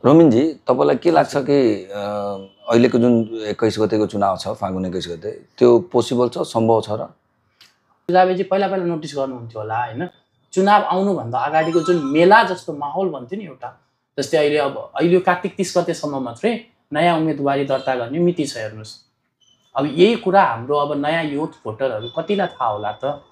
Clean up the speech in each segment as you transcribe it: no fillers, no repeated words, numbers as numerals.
रोमिनजी, तपाईलाई के लाग्छ कि अहिलेको जुन 21 गतेको चुनाव छ, फागुन 21 गते, त्यो पोसिबल छ, सम्भव छ र? जावेजी पहिला नोटिस गर्नुहुन्थ्यो होला हैन, चुनाव आउनुभन्दा अगाडिको जुन मेला जस्तो माहौल भन्थ्यो नि एउटा, जस्तै अहिले कार्तिक 30 गतेसम्म मात्रै नयाँ उम्मेदवारी दर्ता गर्ने मिति छ हेर्नुहोस्। अब यही कुरा हाम्रो अब नयाँ युथ भोटरहरू कतिलाई थाहा होला त?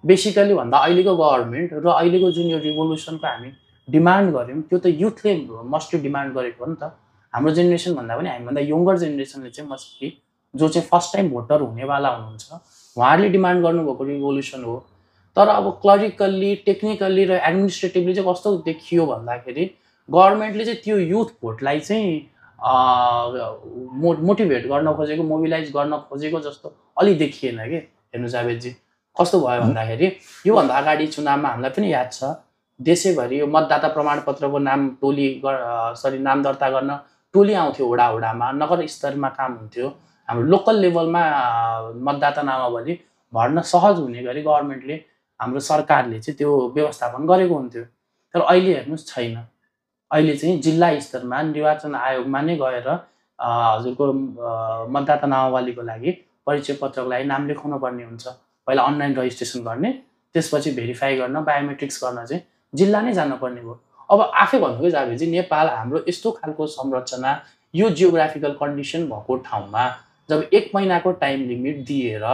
बेसिकली भन्दा अहिलेको गभर्मेन्ट र अहिलेको जुन यो रिभोल्युसनको हामी डिमान्ड गऱ्यौँ त्यो त युथले मस्टली डिमान्ड गरेको हो नि त। हाम्रो जेनेरेसन भन्दा पनि हामीभन्दा यङ्गर जेनेरेसनले चाहिँ मस्टली जो चाहिँ फर्स्ट टाइम भोटर हुनेवाला हुनुहुन्छ उहाँहरूले डिमान्ड गर्नुभएको रिभोल्युसन हो। तर अब क्लरिकल्ली, टेक्निकल्ली र एडमिनिस्ट्रेटिभली चाहिँ कस्तो देखियो भन्दाखेरि गभर्मेन्टले चाहिँ त्यो युथ भोटलाई चाहिँ मोटिभेट गर्न खोजेको, मोबिलाइज गर्न खोजेको जस्तो अलि देखिएन कि। हेर्नु जावेदजी, कस्तो भयो भन्दाखेरि योभन्दा अगाडि चुनावमा हामीलाई पनि याद छ देशैभरि यो मतदाता प्रमाणपत्रको नाम नाम दर्ता गर्न टोली आउँथ्यो वडामा, नगर स्तरमा काम हुन्थ्यो। हाम्रो लोकल लेभलमा मतदाता नामावली भर्न सहज हुने गरी गभर्मेन्टले, हाम्रो सरकारले चाहिँ त्यो व्यवस्थापन गरेको हुन्थ्यो। तर अहिले हेर्नुहोस् छैन। अहिले चाहिँ जिल्ला स्तरमा निर्वाचन आयोगमा नै गएर हजुरको मतदाता नामावलीको लागि परिचय पत्रको लागि नाम लेखाउनु पर्ने हुन्छ। पहिला अनलाइन रजिस्ट्रेसन गर्ने, त्यसपछि भेरिफाई गर्न, बायोमेट्रिक्स गर्न चाहिँ जिल्ला नै जानुपर्ने भयो। अब आफै भन्नुकै जावेजी, नेपाल हाम्रो यस्तो खालको संरचना, यो जियोग्राफिकल कन्डिसन भएको ठाउँमा जब 1 महिनाको टाइम लिमिट दिएर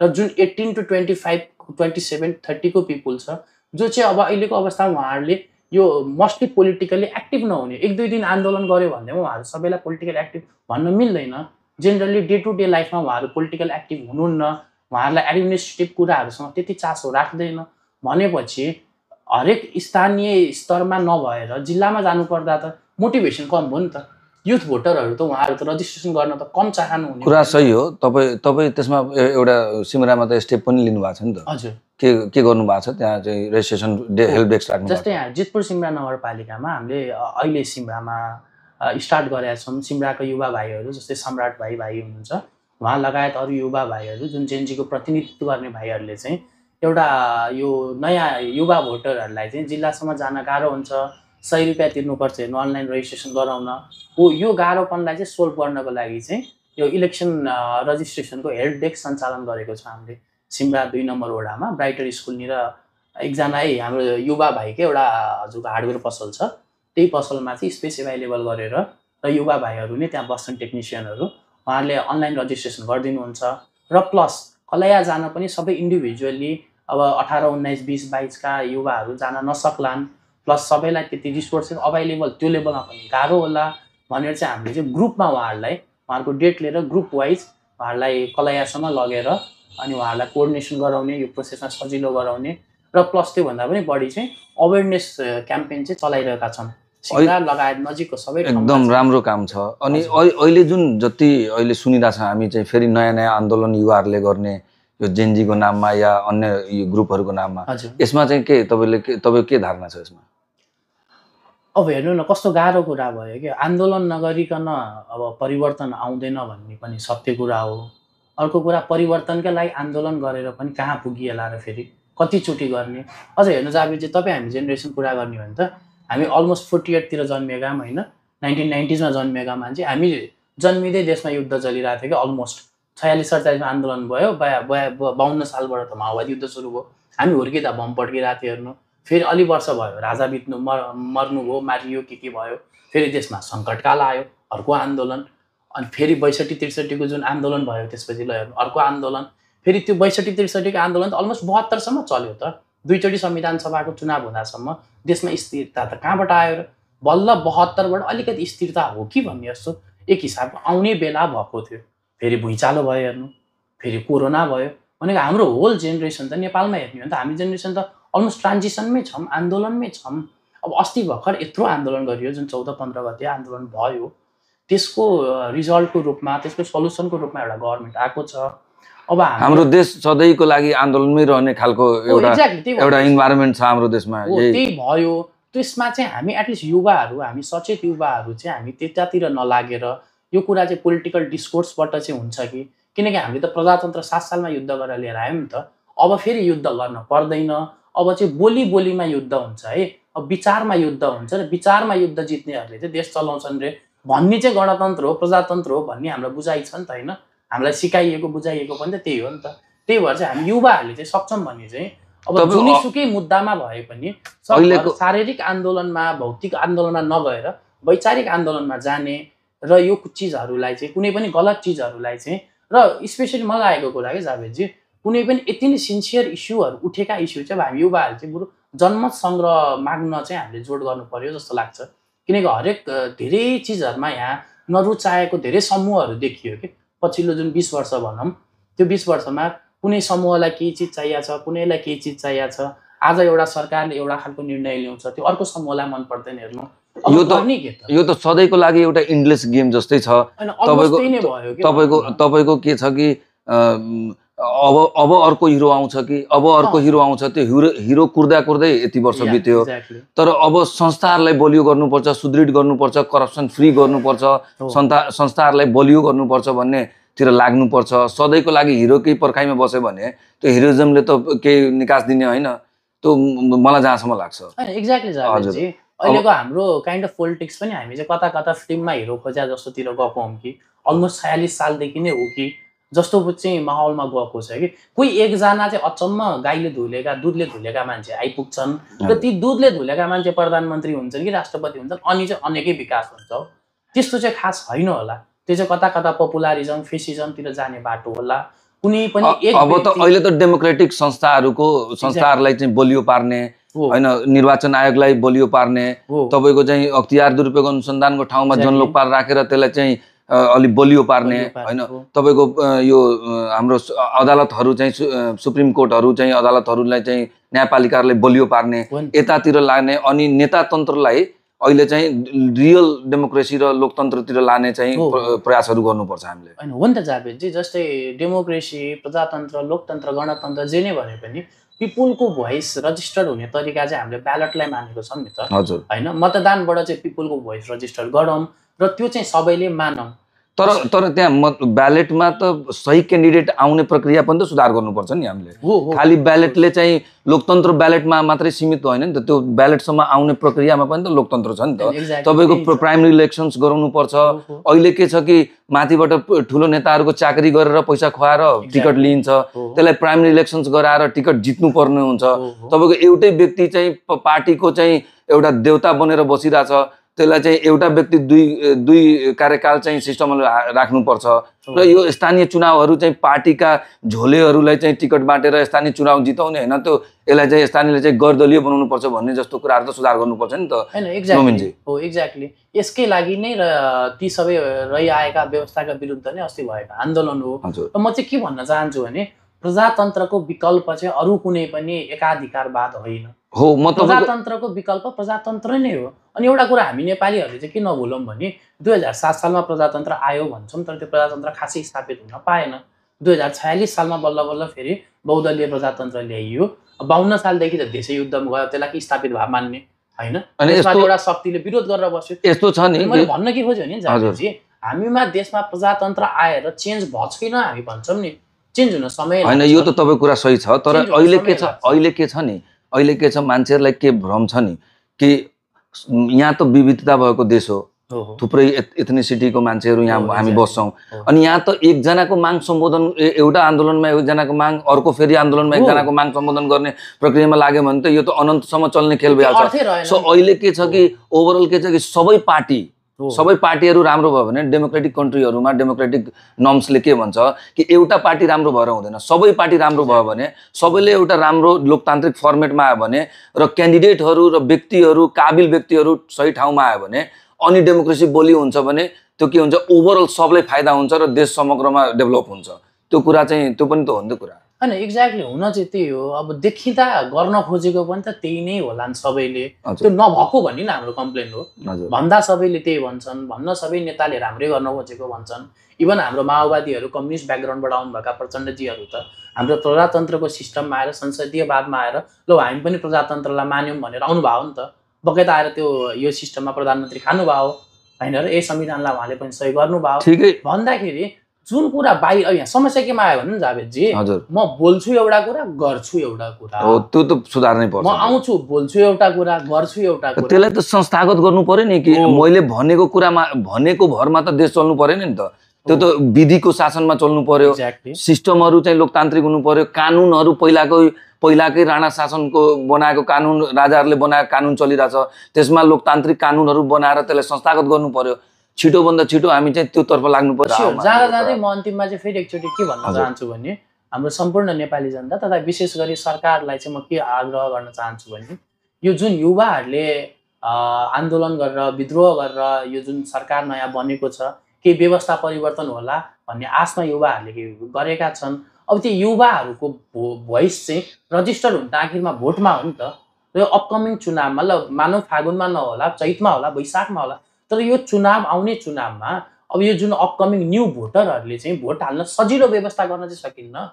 र जुन 18 to 25, 27, 30 को पिपुल छ जो चाहिँ अब अहिलेको अवस्थामा उहाँहरूले यो मोस्टली पोलिटिकली एक्टिभ नहुने, 1-2 दिन आन्दोलन गर्यो भन्दै उहाँहरू सबैलाई पोलिटिकल एक्टिभ भन्न मिल्दैन। जेनरली डे टु डे लाइफमा उहाँहरू पोलिटिकल एक्टिभ हुनुहुन्न, उहाँहरूलाई एडमिनिस्ट्रेटिभ कुराहरूसँग त्यति चासो राख्दैन भनेपछि हरेक स्थानीय स्तरमा नभएर जिल्लामा जानुपर्दा त मोटिभेसन कम भयो नि त। युथ भोटरहरू त उहाँहरू त रजिस्ट्रेसन गर्न त कम चाहनुहुने कुरा सही हो। तपाईँ त्यसमा एउटा सिमरामा त स्टेप पनि लिनु भएको छ नि त। हजुर, के गर्नु भएको छ त्यहाँ चाहिँ रेजिस्ट्रेसन हेल्प डेस्क राख्नु? जस्तै यहाँ जितपुर सिमरा नगरपालिकामा हामीले अहिले सिमरामा स्टार्ट गरेका छौँ। सिमराको युवा भाइहरू जस्तै सम्राट भाइ हुनुहुन्छ, उहाँ लगायत अरू युवा भाइहरू जुन जेनजीको प्रतिनिधित्व गर्ने भाइहरूले चाहिँ एउटा यो नयाँ युवा भोटरहरूलाई चाहिँ जिल्लासम्म जान गाह्रो हुन्छ, 100 रुपियाँ तिर्नुपर्छ हेर्नु अनलाइन रजिस्ट्रेसन गराउन हो। यो गाह्रोपनलाई चाहिँ सोल्भ गर्नको लागि चाहिँ यो इलेक्सन रजिस्ट्रेसनको हेल्प डेस्क सञ्चालन गरेको छ हामीले सिमरा 2 नम्बर वडामा। ब्राइटर स्कुलनिर एकजना हाम्रो युवा भाइकै एउटा हजुरको हार्डवेयर पसल छ, त्यही पसलमा चाहिँ स्पेस एभाइलेबल गरेर र युवा भाइहरू नै त्यहाँ बस्छन् टेक्निसियनहरू, उहाँहरूले अनलाइन रजिस्ट्रेसन गरिदिनुहुन्छ। र प्लस कलया जान पनि सबै इन्डिभिजुअली अब 18, 19, 20, 22 का युवाहरू जान नसक्लान्, प्लस सबैलाई त्यति रिसोर्सेस अभाइलेबल त्यो लेभलमा पनि गाह्रो होला भनेर चाहिँ हामीले चाहिँ ग्रुपमा उहाँहरूको डेट लिएर ग्रुप वाइज उहाँहरूलाई कलयासम्म लगेर अनि उहाँहरूलाई कोअर्डिनेसन गराउने, यो प्रोसेसमा सजिलो गराउने र प्लस त्योभन्दा पनि बढी चाहिँ अवेरनेस क्याम्पेन चाहिँ चलाइरहेका छन्। सिमरा लगायत नजिकको सबै एकदम राम्रो काम छ। अनि अहिले जुन जति अहिले सुनिरहेछ हामी चाहिँ फेरि नयाँ आन्दोलन युवाहरूले गर्ने यो जेनजीको नाममा या अन्य यो ग्रुपहरूको नाममा, यसमा चाहिँ तपाईँको के धारणा छ यसमा? अब हेर्नु न कस्तो गाह्रो कुरा भयो कि आन्दोलन नगरिकन अब परिवर्तन आउँदैन भन्ने पनि सत्य कुरा हो। अर्को कुरा परिवर्तनकै लागि आन्दोलन गरेर पनि कहाँ पुगिएला र फेरि कतिचोटि गर्ने। अझ हेर्नु जावेजी, तपाईँ हामी जेनेरेसन कुरा गर्ने हो भने त हामी अलमोस्ट 48 तिर जन्मेका होइन, 1990s मा जन्मेका मान्छे। हामी जन्मिँदै देशमा युद्ध चलिरहेको थियो कि अलमोस्ट 46-47 मा आन्दोलन भयो, 52 सालबाट त माओवादी युद्ध सुरु भयो। हामी हुर्किँदा बम पड्किरहेको थियो हेर्नु। फेरि अलि वर्ष भयो राजा बित्नु मर्नुभयो, मारियो, के भयो। फेरि देशमा सङ्कटकाल आयो, अर्को आन्दोलन। अनि फेरि 62-63 को जुन आन्दोलन भयो त्यसपछि ल हेर्नु अर्को आन्दोलन। फेरि त्यो 62-63 को आन्दोलन त अलमोस्ट 72 सम्म चल्यो त। 2 चोटि संविधान सभाको चुनाव हुँदासम्म देशमा स्थिरता त कहाँबाट आयो र? बल्ल 72 बाट अलिकति स्थिरता हो कि भन्ने जस्तो एक हिसाबको आउने बेला भएको थियो। फेरि भुइँचालो भयो हेर्नु, फेरि कोरोना भयो। भनेको हाम्रो होल जेनेरेसन त नेपालमा हेर्ने हो भने त हामी जेनेरेसन त अलमोस्ट ट्रान्जिसनमै छौँ, आन्दोलनमै छौँ। अब अस्ति भर्खर यत्रो आन्दोलन गरियो, जुन 14-15 गते आन्दोलन भयो, त्यसको रिजल्टको रूपमा, त्यसको सल्युसनको रूपमा एउटा गभर्मेन्ट आएको छ। अब हाम्रो देश सधैँको लागि आन्दोलनमै रहने खालको एउटा इन्भाइरोमेन्ट छ हाम्रो देशमा। त्यही भयो। त्यसमा चाहिँ हामी एटलिस्ट युवाहरू, हामी सचेत युवाहरू चाहिँ हामी त्यतातिर नलागेर यो कुरा चाहिँ पोलिटिकल डिस्कोर्सबाट चाहिँ हुन्छ कि, किनकि हामीले त प्रजातन्त्र 7 सालमा युद्ध गरेर लिएर आयौँ नि त। अब फेरि युद्ध गर्न पर्दैन, अब चाहिँ बोलीमा युद्ध हुन्छ है। अब विचारमा युद्ध हुन्छ र विचारमा युद्ध जित्नेहरूले चाहिँ देश चलाउँछन् रे भन्ने चाहिँ गणतन्त्र हो प्रजातन्त्र हो भन्ने हाम्रो बुझाइ छ नि त होइन, हामीलाई सिकाइएको बुझाइएको पनि त त्यही हो नि त। त्यही भएर चाहिँ हामी युवाहरूले चाहिँ सक्छौँ भने चाहिँ अब जुनैसुकै मुद्दामा भए पनि शारीरिक आन्दोलनमा भौतिक आन्दोलनमा नगएर वैचारिक आन्दोलनमा जाने र यो चिजहरूलाई चाहिँ कुनै पनि गलत चिजहरूलाई चाहिँ र स्पेसली मलाई लागेको कुरा के जावेदजी कुनै पनि यति नै सिन्सियर इस्युहरू उठेका इस्यु चाहिँ हामी युवाहरूले चाहिँ बरु जनमत सङ्ग्रह माग्न चाहिँ हामीले जोड गर्नु पर्यो जस्तो लाग्छ। किनकि हरेक धेरै चिजहरूमा यहाँ नरुचाएको धेरै समूहहरू देखियो कि पछिल्लो जुन 20 वर्ष भनौँ त्यो 20 वर्षमा कुनै समूहलाई केही चिज चाहिएको छ कुनैलाई केही चिज चाहिएको छ। आज एउटा सरकारले एउटा खालको निर्णय ल्याउँछ त्यो अर्को समूहलाई मन पर्दैन हेर्नु। यो त सधैँको लागि एउटा इन्डलेस गेम जस्तै छ। तपाईँको के छ कि अब अर्को हिरो आउँछ कि अब अर्को हिरो आउँछ, त्यो हिरो कुर्दा कुर्दै यति वर्ष बित्यो। तर अब संस्थाहरूलाई बलियो गर्नुपर्छ, सुदृढ गर्नुपर्छ, करप्सन फ्री गर्नुपर्छ, संस्थाहरूलाई बलियो गर्नुपर्छ भन्नेतिर लाग्नुपर्छ। सधैँको लागि हिरोकै पर्खाइमा बस्यो भने त्यो हिरोइजमले त केही निकास दिने होइन, त्यो मलाई जहाँसम्म लाग्छ। एक्ज्याक्टली अहिलेको हाम्रो काइन्ड अफ पोलिटिक्स पनि हामी चाहिँ कता कता फिल्ममा हिरो खोज्या जस्तोतिर गएको हौँ कि अलमोस्ट 46 सालदेखि नै हो कि जस्तो चाहिँ माहौलमा गएको छ कि कोही एकजना चाहिँ अचम्म गाईले धुलेका दुधले धुलेका मान्छे आइपुग्छन् र ती दुधले धुलेका मान्छे प्रधानमन्त्री हुन्छन् कि राष्ट्रपति हुन्छन् अनि चाहिँ अनेकै विकास हुन्छ। त्यस्तो चाहिँ खास होइन होला, त्यो चाहिँ कता कता पपुलारिजम फेसिजमतिर जाने बाटो होला। कुनै पनि अब त अहिले त डेमोक्रेटिक संस्थाहरूलाई चाहिँ बलियो पार्ने होइन, निर्वाचन आयोगलाई बलियो पार्ने, तपाईँको चाहिँ अख्तियार दुरुपयोग अनुसन्धानको ठाउँमा जनलोकपाल राखेर त्यसलाई चाहिँ अलिक बलियो पार्ने होइन। तपाईँको यो हाम्रो अदालतहरू चाहिँ सुप्रिम कोर्टहरू चाहिँ अदालतहरूलाई चाहिँ न्यायपालिकाहरूलाई बलियो पार्ने यतातिर लाग्ने, अनि नेतातन्त्रलाई अहिले चाहिँ रियल डेमोक्रेसी र लोकतन्त्रतिर लाने चाहिँ प्रयासहरू गर्नुपर्छ हामीले होइन। हो नि त जावेदजी, जस्तै डेमोक्रेसी प्रजातन्त्र लोकतन्त्र गणतन्त्र जे नै भने पनि पिपुलको भोइस रजिस्टर्ड हुने तरिका चाहिँ हामीले ब्यालेटलाई मानेको छौँ नि त होइन। मतदानबाट चाहिँ पिपुलको भोइस रजिस्टर गरौँ र त्यो चाहिँ सबैले मानौँ। तर त्यहाँ ब्यालेटमा त सही क्यान्डिडेट आउने प्रक्रिया पनि त सुधार गर्नुपर्छ नि हामीले। खालि ब्यालेटले चाहिँ लोकतन्त्र ब्यालेटमा मात्रै सीमित होइन नि त, त्यो ब्यालेटसम्म आउने प्रक्रियामा पनि त लोकतन्त्र छ नि त। तपाईँको प्राइमेरी इलेक्सन्स गराउनु पर्छ। अहिले के छ कि माथिबाट ठुलो नेताहरूको चाकरी गरेर पैसा खुवाएर टिकट लिइन्छ, त्यसलाई प्राइमेरी इलेक्सन्स गराएर टिकट जित्नु पर्ने हुन्छ। तपाईँको एउटै व्यक्ति चाहिँ पार्टीको चाहिँ एउटा देवता बनेर बसिरहेछ, त्यसलाई चाहिँ एउटा व्यक्ति दुई कार्यकाल चाहिँ सिस्टममा राख्नुपर्छ। र यो स्थानीय चुनावहरू चाहिँ पार्टीका झोलेहरूलाई चाहिँ टिकट बाँटेर स्थानीय चुनाव जिताउने होइन, त्यो यसलाई चाहिँ स्थानीयले चाहिँ गर्दलीय बनाउनुपर्छ भन्ने जस्तो कुराहरू त सुधार गर्नुपर्छ नि त होइन। हो एक्ज्याक्टली यसकै लागि नै र ती सबै रहिआएका व्यवस्थाका विरुद्ध नै अस्ति भएको आन्दोलन हो। र म चाहिँ के भन्न चाहन्छु भने प्रजातन्त्रको विकल्प चाहिँ अरू कुनै पनि एकाधिकारवाद होइन हो। प्रजातन्त्रको विकल्प प्रजातन्त्र नै हो। अनि एउटा कुरा हामी नेपालीहरूले चाहिँ के नभुलौँ भने 2007 सालमा प्रजातन्त्र आयो भन्छौँ, तर त्यो प्रजातन्त्र खासै स्थापित हुन पाएन। 2046 सालमा बल्ल बल्ल फेरि बहुदलीय प्रजातन्त्र ल्याइयो। 52 सालदेखि त देशै युद्धमा गयो, त्यसलाई के स्थापित भए मान्ने होइन। एउटा शक्तिले विरोध गरेर बस्यो। यस्तो छ नि, मैले भन्न के खोजेँ भने जावेदजी हामीमा देशमा प्रजातन्त्र आएर चेन्ज भएको छैन हामी भन्छौँ नि, चेन्ज हुन समय होइन। यो त तपाईँको कुरा सही छ, तर अहिले के छ नि, अहिले के छ मान्छेहरूलाई के भ्रम छ नि कि यहाँ त विविधता भएको देश हो, थुप्रै एथनिसिटीको मान्छेहरू यहाँ हामी बस्छौँ। अनि यहाँ त एकजनाको माग सम्बोधन एउटा आन्दोलनमा एकजनाको माग अर्को फेरि आन्दोलनमा एकजनाको माग सम्बोधन गर्ने प्रक्रियामा लाग्यो भने त यो त अनन्तसम्म चल्ने खेल भइहाल्छ। सो अहिले के छ कि ओभरअल के छ कि सबै पार्टीहरू राम्रो भयो भने डेमोक्रेटिक कन्ट्रीहरूमा डेमोक्रेटिक नर्म्सले के भन्छ कि एउटा पार्टी राम्रो भएर हुँदैन, सबै पार्टी राम्रो भयो भने सबैले एउटा राम्रो लोकतान्त्रिक फर्मेटमा आयो भने र क्यान्डिडेटहरू र व्यक्तिहरू काबिल व्यक्तिहरू सही ठाउँमा आयो भने अनि डेमोक्रेसी बलियो हुन्छ भने त्यो के हुन्छ ओभरअल सबलाई फाइदा हुन्छ र देश समग्रमा डेभलप हुन्छ। त्यो कुरा चाहिँ त्यो पनि त हो नि त कुरा होइन। एक्ज्याक्टली हुन चाहिँ त्यही हो। अब देखिँदा गर्न खोजेको पनि त त्यही नै होला नि सबैले, त्यो नभएको भन्ने हाम्रो कम्प्लेन हो। भन्दा सबैले त्यही भन्छन्, भन्न सबै नेताले राम्रै गर्न खोजेको भन्छन्। इभन हाम्रो माओवादीहरू कम्युनिस्ट ब्याकग्राउन्डबाट आउनुभएका प्रचण्डजीहरू त हाम्रो प्रजातन्त्रको सिस्टममा आएर संसदीयवादमा आएर ल हामी पनि प्रजातन्त्रलाई मान्यौँ भनेर आउनुभयो नि त। बगैँचा आएर त्यो यो सिस्टममा प्रधानमन्त्री खानुभयो होइन र यही संविधानलाई उहाँले पनि सही गर्नुभयो। भन्दाखेरि जुन कुरा बाहिर यहाँ समस्या केमा आयो भने जावेदजी हजुर म बोल्छु एउटा कुरा गर्छु एउटा कुरा हो त्यो त सुधार्नै पर्छ म आउँछु बोल्छु एउटा कुरा गर्छु एउटा कुरा त्यसलाई त संस्थागत गर्नु पर्यो नि कि मैले भनेको कुरामा भनेको भरमा त देश चल्नु पर्यो नि त त्यो त विधिको शासनमा चल्नु पर्यो सिस्टमहरू चाहिँ लोकतान्त्रिक हुनु पर्यो कानुनहरू पहिलाकै राणा शासनको बनाएको कानुन राजाहरूले बनाएको कानुन चलिरहेछ त्यसमा लोकतान्त्रिक कानुनहरू बनाएर त्यसलाई संस्थागत गर्नु पर्यो छिटोभन्दा छिटो हामी चाहिँ त्योतर्फ लाग्नु पर्छ जाँदा जाँदै म अन्तिममा चाहिँ फेरि एकचोटि के भन्न चाहन्छु भने हाम्रो सम्पूर्ण नेपाली जनता तथा विशेष गरी सरकारलाई चाहिँ म के आग्रह गर्न चाहन्छु भने यो जुन युवाहरूले आन्दोलन गरेर विद्रोह गरेर यो जुन सरकार नयाँ बनेको छ केही व्यवस्था परिवर्तन होला भन्ने आशमा युवाहरूले गरेका छन् अब त्यो युवाहरूको भोइस चाहिँ रजिस्टर हुन त आखिरमा भोटमा हो नि त यो अपकमिङ चुनावमा ल मानव फागुनमा नहोला चैतमा होला वैशाखमा होला तर यो चुनाव आउने चुनावमा अब यो जुन अपकमिङ न्यू भोटरहरूले चाहिँ भोट हाल्न सजिलो व्यवस्था गर्न चाहिँ सकिन्न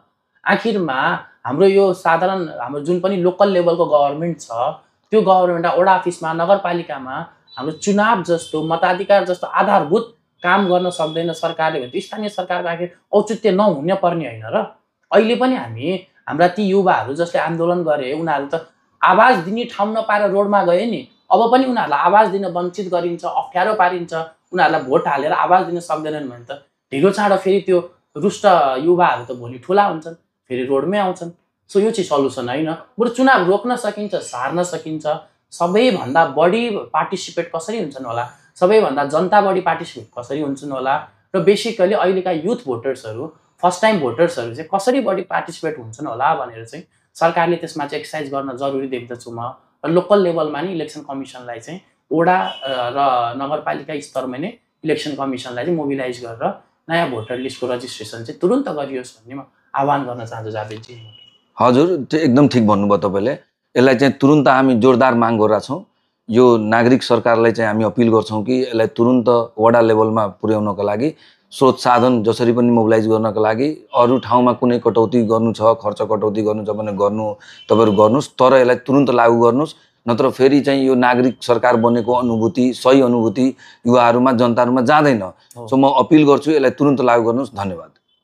आखिरमा हाम्रो यो साधारण हाम्रो जुन पनि लोकल लेभलको गभर्मेन्ट छ त्यो गभर्मेन्ट वडा अफिसमा नगरपालिकामा हाम्रो चुनाव जस्तो मताधिकार जस्तो आधारभूत काम गर्न सक्दैन सरकारले भने त्यो स्थानीय सरकारको आखिर औचित्य नहुन पर्ने होइन र अहिले पनि हामी हाम्रा ती युवाहरू जसले आन्दोलन गरे उनीहरू त आवाज दिने ठाउँ नपाएर रोडमा गए नि अब पनि उनीहरूलाई आवाज दिन वञ्चित गरिन्छ अप्ठ्यारो पारिन्छ उनीहरूलाई भोट हालेर आवाज दिन सक्दैनन् भने त ढिलो चाँडो फेरि त्यो रुष्ट युवाहरू त भोलि ठुला हुन्छन् फेरि रोडमै आउँछन् सो यो चाहिँ सल्युसन होइन बरु चुनाव रोक्न सकिन्छ सार्न सकिन्छ सबैभन्दा बढी पार्टिसिपेट कसरी हुन्छन् होला सबैभन्दा जनता बढी पार्टिसिपेट कसरी हुन्छन् होला र बेसिकली अहिलेका युथ भोटर्सहरू फर्स्ट टाइम भोटर्सहरू चाहिँ कसरी बढी पार्टिसिपेट हुन्छन् होला भनेर चाहिँ सरकारले त्यसमा चाहिँ एक्सर्साइज गर्न जरुरी देख्दछु म र लोकल लेभलमा नि इलेक्सन कमिसनलाई चाहिँ वडा र नगरपालिका स्तरमा नै इलेक्सन कमिसनलाई चाहिँ मोबिलाइज गरेर नयाँ भोटर लिस्टको रजिस्ट्रेसन चाहिँ तुरुन्त गरियोस् भन्ने म आह्वान गर्न चाहन्छु जावेदजी हजुर त्यो एकदम ठिक भन्नुभयो तपाईँले यसलाई चाहिँ तुरुन्त हामी जोरदार माग गरेका छौँ यो नागरिक सरकारलाई चाहिँ हामी अपिल गर्छौँ कि यसलाई तुरुन्त वडा लेभलमा पुर्याउनको लागि स्रोत साधन जसरी पनि मोबिलाइज गर्नको लागि अरू ठाउँमा कुनै कटौती गर्नु छ खर्च कटौती गर्नु छ भने तपाईँहरू गर्नुहोस् तर यसलाई तुरुन्त लागू गर्नुहोस् नत्र फेरि चाहिँ यो नागरिक सरकार बनेको अनुभूति सही अनुभूति युवाहरूमा जनताहरूमा जाँदैन सो म अपिल गर्छु यसलाई तुरुन्त लागू गर्नुहोस् धन्यवाद